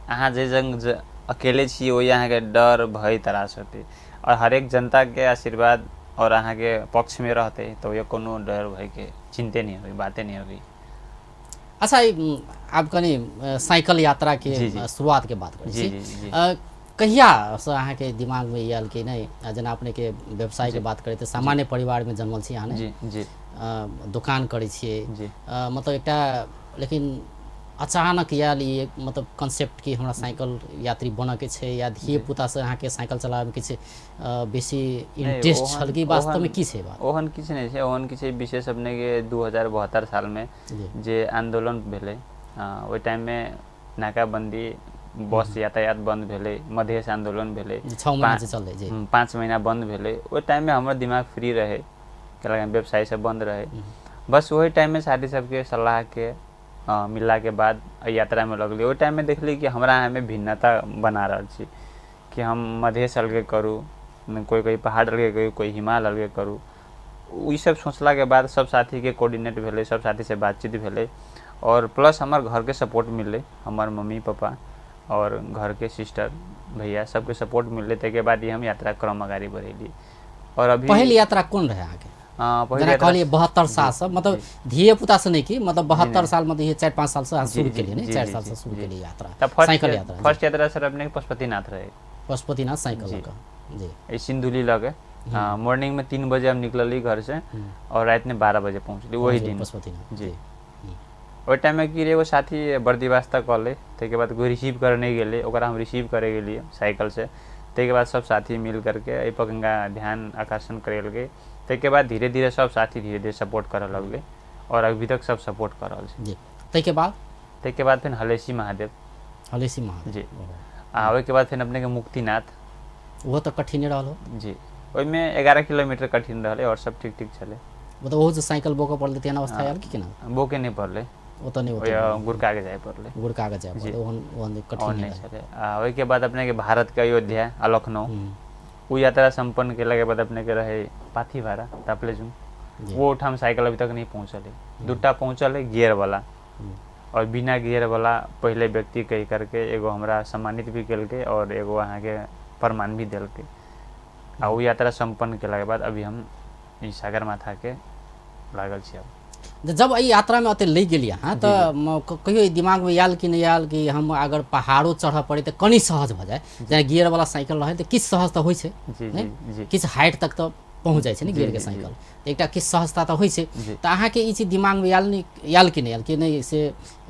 B: अहाँ जे जंग अकेले छी ओहि अहाँके डर भय त्रास होतै, और हरेक जनता के आशीर्वाद और अहाँके पक्ष में रहतै तऽ ओहि कोनो डर भय के चिंते नहीं होई, बाते नहीं होई।
A: अच्छा, आब कनि साइकिल यात्रा के शुरुआत के बात करै छी। कहिया से अहाँके दिमाग में आयल कि नहीं, जेना अपने के व्यवसाय के बात करै तऽ सामान्य परिवार में जन्मल छी अहाँ ने,
B: जी जी,
A: दोकान करै छियै, मतलब एकटा, लेकिन अचानक आयल ई मतलब कॉन्सेप्ट कि हमरा साइकिल यात्री बनऽ के छै, या धिये पुता से अहाँके साइकिल चलाबैमे किछु बेसी इंटरेस्ट छल कि वास्तवमे की छै बात?
B: ओहन किछु नहि छै, ओहन किछु विशेष। अपने के 2072 साल में जे आंदोलन भेलै ओहि टाइम में नाकाबंदी, बस यातायात बंद भेलै, मधेश आंदोलन भेलै,
A: 6 महीना से चललै जी,
B: 5 महीना बंद भेलै। ओहि टाइम में हमर दिमाग फ्री रहे, व्यवसाय सब बंद रहे, बस वही टाइम में साथी सबके सलाह के मिलला के बाद यात्रा में लगली। ओहि टाइम में देखली कि हमरा अहाँमे भिन्नता बना रहल छी कि हम मधेश अलगे करू, कोई कोई पहाड़ अलगे करू, कोई हिमाल अलगे करू। ई सब सोचला के बाद सब साथी के कोऑर्डिनेट भेलै, सब साथी से बातचीत भेलै, और प्लस हमर घर के सपोर्ट मिललै, हमर मम्मी पापा और घर के सिस्टर भैया सबके सपोर्ट मिललै। ताहिके बाद हम यात्रा क्रम अगाडि बढ़ेली। और अभी
A: पहिल यात्रा कोन रहै अहाँके? जेना कहलियै 72 साल से, मतलब धिये पुता से नहीं की, मतलब 72 साल मतलब 4-5 साल से शुरू केलियै ने, 4 साल से शुरू केलियै यात्रा, साइकिल यात्रा।
B: फर्स्ट यात्रा सर अपने पशुपतिनाथ रहे।
A: पशुपतिनाथ साइकिल लऽ कऽ जी,
B: सिन्धुली लगे। मॉर्निंग में 3 बजे हम निकलली घर से और रात में 12 बजे पहुँचली वही दिन।
A: पशुपतिनाथ।
B: जी। ओहि टाइम में की एगो साथी बर्दिवास तक कहले, ताहिके बाद कोई रिसीव करे नहीं गेलै, ओकरा हम रिसीव करे गेलियै साइकिल से। ताहिके बाद सब साथी मिल करके एहि पर गंगा ध्यान आकर्षण करेलकै। ताहिके बाद धीरे धीरे सब साथी धीरे धीरे सपोर्ट करऽ लगलै और अभी तक सब सपोर्ट कर रहल छै।
A: जी। ताहिके बाद?
B: ताहिके बाद फेर हलेसी महादेव।
A: हलेसी महादेव।
B: जी। आ ओहिके बाद फेर अपनेके मुक्तिनाथ।
A: ओहो तऽ कठिने रहल हो।
B: जी, ओहिमे 11 किलोमीटर कठिन रहलै और सब ठीक ठीक छलै।
A: मतलब ओहो जे साइकिल बोकऽ पड़लै तेहन अवस्था आयल कि केना?
B: बोके नहि पड़लै,
A: ओतऽ नहि, ओतऽ
B: गुड़का के जाय पड़लै।
A: गुड़का के जाय पड़लै, ओहन ओहन कठिन
B: नहि छलै। आ ओहिके बाद अपनेके भारत के अयोध्या आ लखनऊ, ओ यात्रा सम्पन्न केलाके बाद अपनेके रहै पाथीभारा तापलेजुङ, वो ठाम साइकिल अभी तक नहीं पहुँचल है। दूटा पहुँचल है गियर वाला और बिना गियर वाला पहले व्यक्ति कही करके एगो हमरा सम्मानित भी केलकै और एगो अहाँके प्रमाण भी देलकै। आ ओ यात्रा सम्पन्न केलाके बाद अभी हम ई सागरमाथा के लागल छी। अब
A: जब एहि यात्रामे ओते लागि गेलियै अहाँ तऽ कहियो दिमागमे आयल कि नहि आयल कि हम अगर पहाड़ो चढ़ऽ पड़ै तऽ कनि सहज भऽ जाय? जेना गियरवला साइकिल रहै तऽ किछु सहज तऽ होइ छै, किछु हाइट तक तऽ पहुँच जाइ छै ने गियरके साइकिल, तऽ एकटा किछु सहजता तऽ होइ छै। तऽ अहाँके ई चीज दिमागमे आयल नहि आयल कि नहि आयल कि नहि से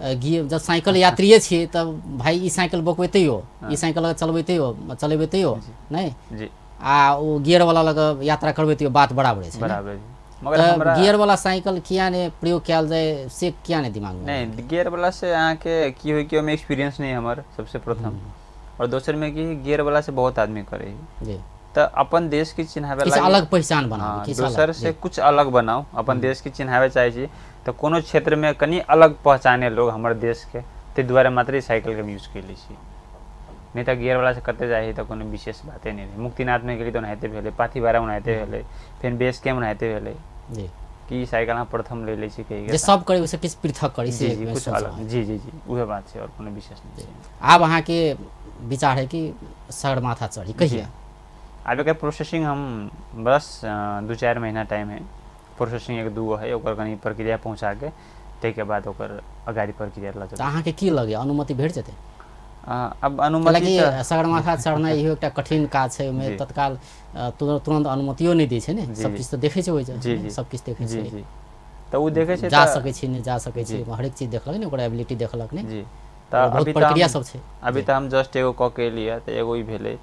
A: गियर जब साइकिल यात्रिये छियै तऽ भाइ ई साइकिल बोकबेतैयो, ई साइकिल चलबेतैयो चलेबेतैयो नहि, आ ओ गियरवला लग यात्रा करबै तैयो बात बराबरे छै।
B: बराबर।
A: मगर गियर वाला साइकिल किया ने प्रयोग कयल जाय से किया ने दिमाग में?
B: नहीं, गियर वाला से अहाँके की होइ कि ओहिमे एक्सपीरियंस नहीं हमर सबसे प्रथम, और दोसर में की गियर वाला से बहुत आदमी करे
A: जी,
B: तऽ अपन देश के चिन्हावे
A: किछु अलग पहचान बनाउ,
B: दोसर से कुछ अलग बनाउ, अपन देश के चिन्हावे चाहै छी तऽ कोनो क्षेत्र में कनि अलग पहचाने लोग हमर देश के, ताहि दुआरे मात्र साइकिल के यूज कैले छी। नहीं तऽ गियर वाला से कते जाइ तऽ कोनो विशेष बाते नहि रहै। मुक्तिनाथ में गेली तऽ ओनाहिते भेलै, पाथीभारा ओनाहिते भेलै, फेर बेस कैम्प ओनाहिते भेलै
A: जी,
B: कि साइकिल अहाँ प्रथम ले लै छी कहि
A: जे सब करी ओहिसँ किछु पृथक करी से
B: कुछ अलग। जी जी जी, उहे बात छै और कोनो विशेष नहि छै।
A: आब अहाँके विचार है कि सगरमाथा चढ़ी कहिया?
B: आब एकर प्रोसेसिंग हम बस 2-4 महीना टाइम है, प्रोसेसिंग 1-2 है, ओकर कनि प्रक्रिया पहुँचा के ताहिके बाद ओकर अगाडि प्रक्रिया लऽ
A: जेतै। अहाँके की लगैया अनुमति भेट जेतै?
B: अब अनुमति
A: सगरमाथा चढ़नाइ इहो एकटा कठिन काज छै, ओहिमे तत्काल तुरन्त अनुमतियो नहि दै छै ने, सब किछु तऽ देखै छै, ओहि सब किछु देखै छै
B: तऽ ओ देखै छै
A: जा सकै छी नहि जा सकै छी, हरेक चीज देखलक ने, ओकर एबिलिटी देखलक ने
B: जी। तऽ
A: बहुत प्रक्रिया सब छै।
B: अभी तऽ हम जस्ट एगो कऽ के एलियै तऽ एगो ई भेलै।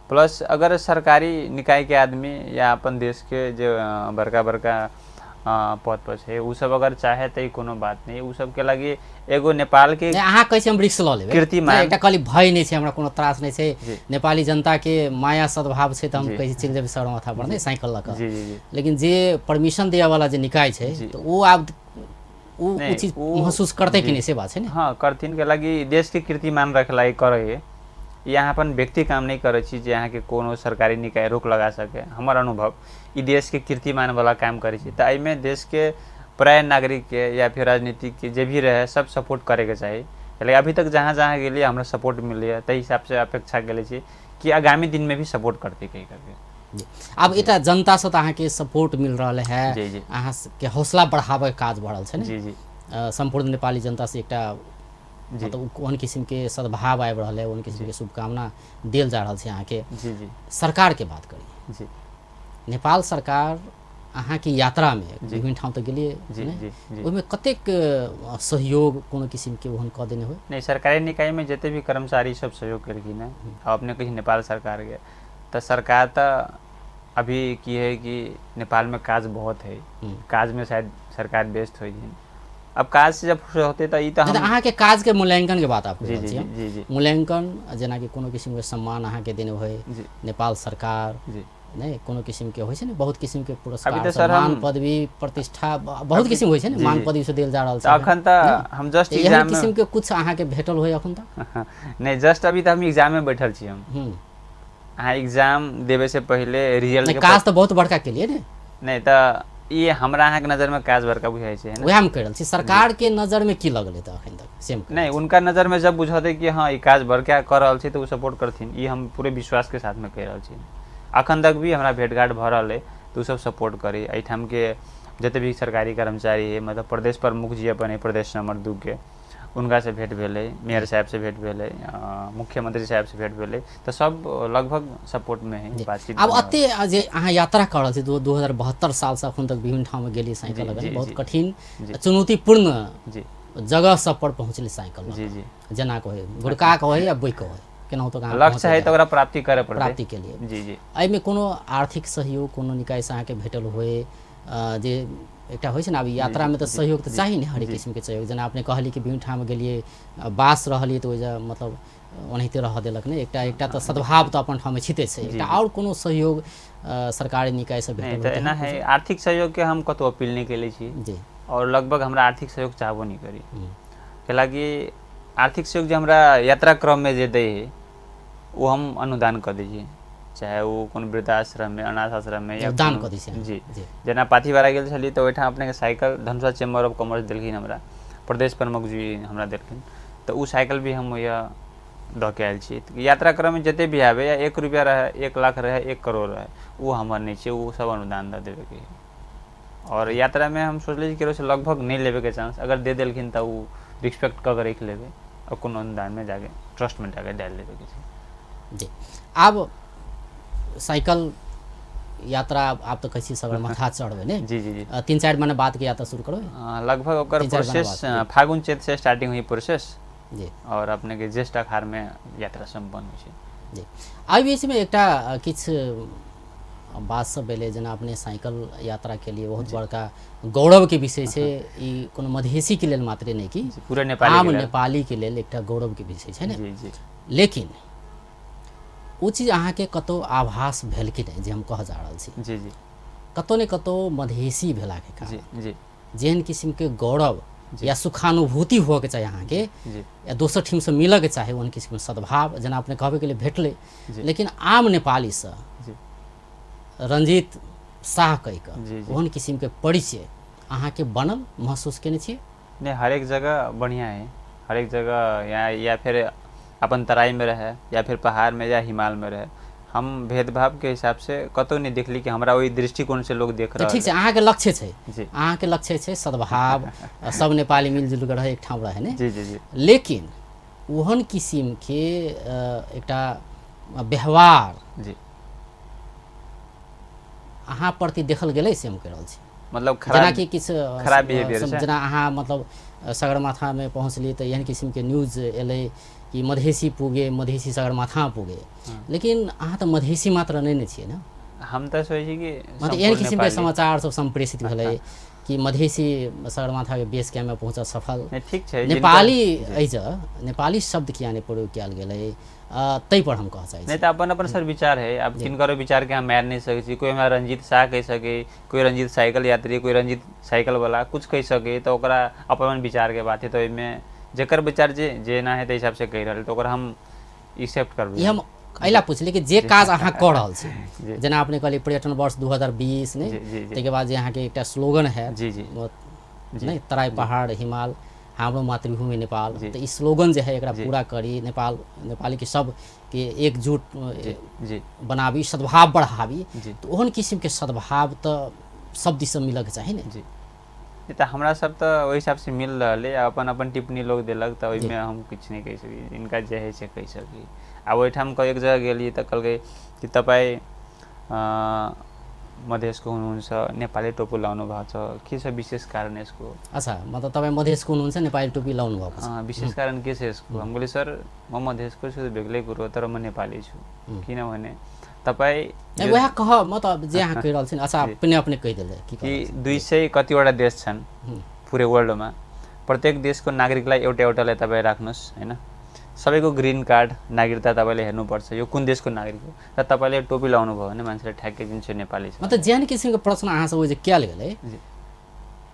B: प्लस अगर सरकारी निकाय के आदमी या अपन देश के जे बड़का बड़का पद पर छै उ सब अगर चाहे तऽ कोनो बात नहीं, उ सब के लागी एगो नेपाल के
A: अहाँ कहै छी हम रिस्क लऽ लेबै,
B: कीर्तिमान
A: एकटा कहली भय नहि छै, हमरा कोनो त्रास नहि छै, नेपाली जनता के माया सद्भाव छै तऽ हम कहै छी चलि जेबै सगरमाथा पर नहि साइकिल लऽ कऽ। लेकिन जे परमिशन दिअ वाला जे निकाय छै तऽ ओ आब ओ चीज महसूस करतै कि नहि से बात छै ने।
B: हाँ करथिन के लागी देश के कीर्तिमान रखे लागी करे, यहाँ अपन व्यक्ति काम नहीं करै छी जे अहाँके कोनो सरकारी निकाय रोक लगा सके। हमर अनुभव ई देश के कीर्तिमान वाला काम करै छी तऽ एहिमे देश के प्राय नागरिक के या फिर राजनीतिक के जे भी रहे सब सपोर्ट करैके चाही। लेकिन अभी तक जहाँ जहाँ गेलियै हमरा सपोर्ट मिलैए, ताहि हिसाबसँ अपेक्षा केले छी कि आगामी दिनमे भी सपोर्ट करतै कही करके।
A: आब एकटा जनतासँ तऽ अहाँके सपोर्ट मिल रहल है, अहाँके हौसला बढ़ाबैके काज भऽ रहल छै ने।
B: जी जी,
A: सम्पूर्ण नेपाली जनतासँ एकटा मतलब ओहन किसिमके सद्भाव आबि रहल है, ओहन किसिमके शुभकामना देल जा रहल छै अहाँके।
B: जी जी,
A: सरकारके बात करी
B: जी,
A: नेपाल सरकार अहाँके यात्रामे विभिन्न ठाम तऽ गेलियै, ओहिमे कतेक सहयोग कोनो किसिमके ओहन कऽ देने होइ?
B: नहि, सरकारी निकायमे जते भी कर्मचारी सब सहयोग केलखिन हँ। अपने कहै नेपाल सरकारके तऽ सरकार तऽ अभी की है कि नेपालमे काज बहुत है, काजमे शायद सरकार व्यस्त होइ छै। अब काज से जब होते तऽ ई तऽ
A: हम अहाँके काज के मूल्यांकन के बात आप
B: जी जी जी जी,
A: मूल्यांकन जेनाकि कोनो किसिम के सम्मान अहाँके देने होइ नेपाल सरकार
B: जी,
A: नहि कोनो किसिम के होइ छै ने, बहुत किसिम के पुरस्कार सम्मान पदवी प्रतिष्ठा बहुत किसिम होइ छै ने, मान पदवी से देल जा रहल छै।
B: अखन तऽ हम जस्ट एग्जाम
A: किसिम के कुछ अहाँके भेटल होइ अखन तक?
B: नहि, जस्ट अभी तऽ हम एग्जाम में बैठल छी। हम अहाँ एग्जाम देवे से पहिले रिजल्ट
A: के काज तऽ बहुत बड़का केलियै ने।
B: नहि तऽ ई हमरा अहाँके नजर में काज बड़का बुझाइ छै,
A: वएह हम कहि रहल छी। सरकार के नजर में की लगलै तऽ अखन तक सेम?
B: नहीं, उनका नजर में जब बुझतै कि हाँ ई काज बड़का कर रहल छै तऽ ओ सपोर्ट करथिन, ई हम पूरे विश्वास के साथ में कहि रहल छी। अखन तक भी हमरा भेटघाट भऽ रहल है तऽ ओ सब सपोर्ट करी। एहिठाम के जते भी सरकारी कर्मचारी है, मतलब प्रदेश प्रमुख जी अपन है प्रदेश नंबर 2 के, उनका से भेंट भेलै, मेयर साहब से भेंट भेलै, मुख्यमंत्री साहब से भेंट भेलै, तऽ सब लगभग सपोर्ट में है बातचीत।
A: आब एते जे अहाँ यात्रा कर रहल छी 2072 सालसँ अखन तक विभिन्न ठाम गेलियै साइकिल लऽ, बहुत कठिन चुनौतीपूर्ण
B: जी
A: जगह सब पर पहुँचली साइकिल।
B: जी जी
A: जेना कहै गुड़का के होइ या बोइक होइ, केनाहुतो
B: लक्ष्य है तऽ ओकरा प्राप्ति करे पड़तै,
A: प्राप्ति के लिए।
B: जी जी
A: एहिमे कोनो आर्थिक सहयोग कोनो निकायसँ अहाँके भेटल होय? जे एकटा होइ छै ने, आब यात्रामे तऽ सहयोग तऽ चाही ने, हरेक किसिमके सहयोग। जेना अपने कहली कि विभिन्न ठाम गेलियै, बास रहलियै तऽ ओहि मतलब ओनाहिते रहऽ देलक ने, एकटा एकटा तऽ सद्भाव तऽ अपन ठाममे छिते छै, एकटा आओर कोनो सहयोग सरकारी निकायसँ भेटल?
B: तऽ एना है, आर्थिक सहयोगके हम कतहु अपील नहि केले छी
A: जी,
B: और लगभग हमरा आर्थिक सहयोग चाहबो नहि करी, कैलाकि आर्थिक सहयोग जे हमरा यात्रा क्रममे जे दै है ओ हम अनुदान कऽ दै छियै, चाहे ओ कोनो वृद्धाश्रममे, अनाथ आश्रममे या
A: दान कऽ दै छियै।
B: जी जेना पाथीवारा गेल छलियै तऽ ओहिठाम अपनेके cycle Dhanusha chamber of commerce देलखिन हमरा, प्रदेश प्रमुख जी हमरा देलखिन, तऽ ओ साइकिल भी हम ओहिया दऽ के आयल छी। यात्रा क्रममे जते भी आबै, 1 रुपया रहै, 1 लाख रहै, 1 करोड़ रहै, ओ हमर नहि छै, ओ सब अनुदान दऽ देबेके है। और यात्रामे हम सोचले छी केकरो से लगभग नहि लेबेके चांस, अगर दे देलखिन तऽ ओ रिस्पेक्ट कऽ के राखि लेबै और कोनो अनुदानमे जाके ट्रस्टमे जाके डालि देबेके छै।
A: जी आब साइकिल यात्रा आब तऽ कहै छी सगरमाथा चढ़बै ने?
B: जी जी जी
A: 3-4 महीना बादके यात्रा शुरू करबै
B: लगभग। ओकर प्रोसेस फागुन चैत से स्टार्टिंग हुई प्रोसेस
A: जी,
B: और अपने के ज्येष्ठ अखाड़ में यात्रा सम्पन्न होइ छै।
A: जी एहि बीचमे एकटा किछु बात सब भेलै, जेना अपने साइकिल यात्रा के लिए बहुत बड़का गौरवके विषय छै, ई कोनो मधेसीके लेल मात्रे नहि कि
B: पूरा नेपाली,
A: आम नेपालीके लेल एकटा गौरवके विषय छै ने।
B: जी जी
A: लेकिन ओ चीज अहाँके कतहु आभास भेल कि नहि जे हम कह जा रहल छी?
B: जी जी
A: कतहु ने कतहु मधेसी भेलाके कारण
B: जी
A: जेहन किसिमके गौरव या सुखानुभूति होअके चाही अहाँके, या दोसर ठामसँ मिलऽके चाही ओहन किसिमके सद्भाव जेना अपने कहबैके लिए भेटलै, लेकिन आम नेपालीसँ रंजीत साह कहि कऽ ओहन किसिमके परिचय अहाँके बनल महसूस केने छियै?
B: नहि, हरेक जगह बढ़िआँ है, हरेक जगह या फिर अपन तराई में रहे या फिर पहाड़ में या हिमाल में रहे, हम भेदभाव के हिसाब से कतौ नहीं देखली कि हमरा ओहि दृष्टिकोण से लोग देख रहल।
A: ठीक छै, अहाँके लक्ष्य छै, अहाँके लक्ष्य छै सद्भाव, सब नेपाली मिलजुल के रहे, एक ठाम रहे ने।
B: जी जी जी
A: लेकिन ओहन किसिमके एकटा व्यवहार
B: जी
A: अहाँ प्रति देखल गेलै से हम कहि रहल छी।
B: मतलब
A: जेनाकि किछु
B: खराब बिहेवियर,
A: जेना अहाँ मतलब सगरमाथामे पहुँचलियै तऽ एहन किसिमके न्यूज एलै कि मधेसी पुगे, मधेसी सगरमाथा पुगे, लेकिन अहाँ तऽ मधेसी मात्र नहि ने छियै ने।
B: हम तऽ सोचै छी कि
A: मतलब एहन किसिमके समाचार सब सम्प्रेषित भेलै कि मधेसी सगरमाथाके बेस कैम्पमे पहुँचल सफल।
B: ठीक छै,
A: नेपाली एहि नेपाली शब्द किया नहि प्रयोग कयल गेलै ताहि पर हम कह चाहै छी।
B: नहि तऽ अपन अपन सर विचार है, आब किनकरो विचार के हम मारि नहि सकै छी। कोई हमरा रंजीत शाह कहि सकै, कोई रंजीत साइकिल यात्री, कोई रंजीत साइकिल वाला कुछ कहि सकै, तऽ ओकरा अपन अपन विचार के बात है, तऽ ओहिमे जकर विचार जे जेना है ताहि हिसाब से कहि रहल, तऽ ओकरा हम एक्सेप्ट करबै।
A: ई हम एहि लए पुछली कि जे काज अहाँ कऽ रहल छी, जेना अपने कहलियै पर्यटन वर्ष 2020 ने, ताहिके बाद जे अहाँके एकटा स्लोगन है
B: जी जी
A: नहि, तराई पहाड़ हिमाल हाम्रो मातृभूमि नेपाल, तऽ ई स्लोगन जे है एकरा पूरा करी, नेपाल नेपालीके सबके एकजुट बनाबी, सद्भाव बढ़ाबी, तऽ ओहन किसिमके सद्भाव तऽ सब दिससँ मिलऽके चाही ने।
B: जी तऽ हमरा सब तऽ ओहि हिसाबसँ मिल रहल है, अपन अपन टिप्पणी लोग देलक तऽ ओहिमे हम किछु नहि कहि सकी, इनका जे है से कहि सकी। आ ओहिठाम एक जगह गेलियै तऽ कहलकै कि तपाईँ मधेसको हुनुहुन्छ, नेपाली टोपी लाउनु भएको छ, के छ विशेष कारण यसको?
A: अच्छा, मतलब तपाईँ मधेसको हुनुहुन्छ, नेपाली टोपी लाउनु भएको छ,
B: विशेष कारण के छ यसको? हम कहली सर म मधेसको छु बेग्लै कुरो, तर म नेपाली छु, किनभने तपाईँ
A: वएह कह म त जे अहाँ कहि रहल छी। अच्छा, अपने अपने कहि देले
B: कि 200 कतिवटा देश छन् पुरै वर्ल्डमा, प्रत्येक देशको नागरिकलाई एउटा एउटालाई तपाईँ राख्नुहोस् होइन, सबैको ग्रिन कार्ड नागरिकता तपाईँले हेर्नुपर्छ यो कुन देशको नागरिक हो, र तपाईँले टोपी लाउनु भयो भने मान्छेले ठ्याक्कै चिन्छ नेपाली छ।
A: मतलब जेहन किसिमको प्रश्न अहाँसँ ओ जे कयल गेलै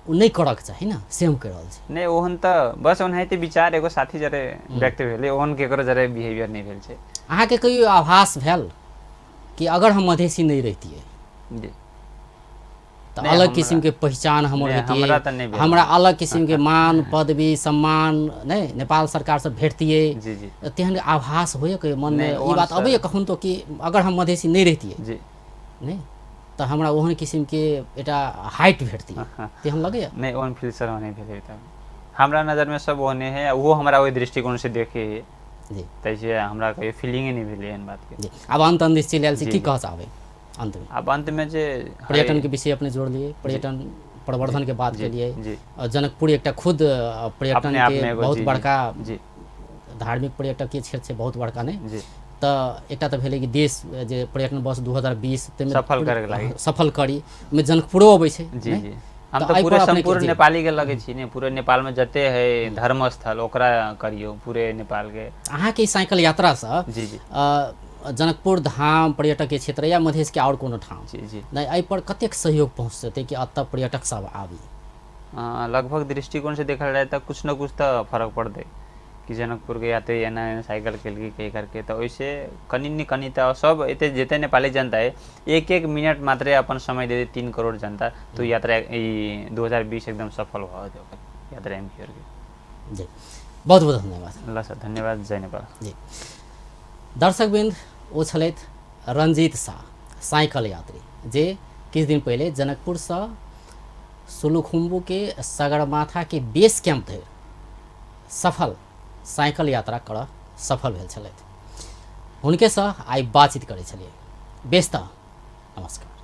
A: ओ नहि करक चाही ने, से हम कहि रहल छी।
B: नहि, ओहन तऽ बस ओनाहिते विचार एगो साथी जरे व्यक्त भेलै, ओहन केकरो जरे बिहेवियर नहि भेल छै।
A: अहाँके कहियो आभास भेल कि अगर हम मधेसी नहि रहितियै
B: जी
A: तऽ अलग किसिमके पहिचान हमर होइतियै, हमरा अलग किसिमके मान पदवी सम्मान नहि नेपाल सरकारसँ भेटतियै, तेहन आभास होइए कहियो मनमे? ई बात अबैए कखन तो कि अगर हम मधेसी नहि रहितियै
B: जी
A: नहि तऽ हमरा ओहन किसिमके एकटा हाइट भेटतियै, तेहन लगैए?
B: नहि, ओहन फील सर नहि भेलै। हमरा नजरमे सब ओहने है, ओहो हमरा ओहि दृष्टिकोण से देखे है।
A: जी।
B: ताहिसँ हमरा कहियो फीलिंगे नहि भेलै एहन बातके।
A: जी, आब अंत अंत चलि आयल छी, की कह चाहबै अंतमे?
B: आब अंतमे जे
A: पर्यटन के विषय अपने जोड़लिए, पर्यटन प्रवर्धन के बात केलिए।
B: जी।
A: जनकपुर एकटा खुद पर्यटन
B: अपने आप
A: के
B: में एगो
A: बहुत
B: जी, जी,
A: बड़का
B: जी।
A: धार्मिक पर्यटकीय क्षेत्र छै, बहुत बड़का नहि।
B: जी।
A: तऽ एकटा तऽ भेलै कि देश जे पर्यटन वर्ष 2020 ताहिमे
B: सफल करैके लागि।
A: सफल करी, ओहिमे जनकपुरो अबै छै।
B: जी।
A: नहि?
B: जी, हम
A: तऽ
B: तऽ
A: एहि
B: पूरे
A: पर अपनेके
B: सम्पूर्ण
A: जी।
B: नेपाली के लगै छी ने, पूरे नेपालमे जते है धर्म स्थल ओकरा करियौ, पूरे नेपालके।
A: अहाँके ई साइकिल यात्रासँ
B: जी जी।
A: जनकपुर धाम पर्यटकीय क्षेत्र या मधेशके आओर कोनो ठाम
B: जी जी।
A: नहि, एहि पर कतेक सहयोग पहुँचतै कि एतऽ पर्यटक सब आबी?
B: लगभग दृष्टिकोण से देखल जाए तऽ कुछ न कुछ तऽ फरक पड़तै कि जनकपुर के यात्री एना एना साइकिल केलकै कही करके, तऽ ओहिसे कनि न कनि तऽ सब एते जते नेपाली जनता है एक एक मिनट मात्रे अपन समय दे दे 3 करोड़ जनता, तो यात्रा ई 2020 एकदम सफल भऽ जेतै ओकर यात्रा एमपीआर के।
A: जी, बहुत बहुत धन्यवाद।
B: ल सर, धन्यवाद, जय नेपाल।
A: जी दर्शकवृन्द, ओ छलथि रंजीत शाह, साइकिल यात्री, जे किछु दिन पहिले जनकपुरसँ सोलुखुम्बू के सगरमाथा के बेस कैंप धरि सफल साइकिल यात्रा करऽ सफल भेल छलथि। हुनकेसँ आइ बातचीत करै छलियै। बेस तऽ नमस्कार।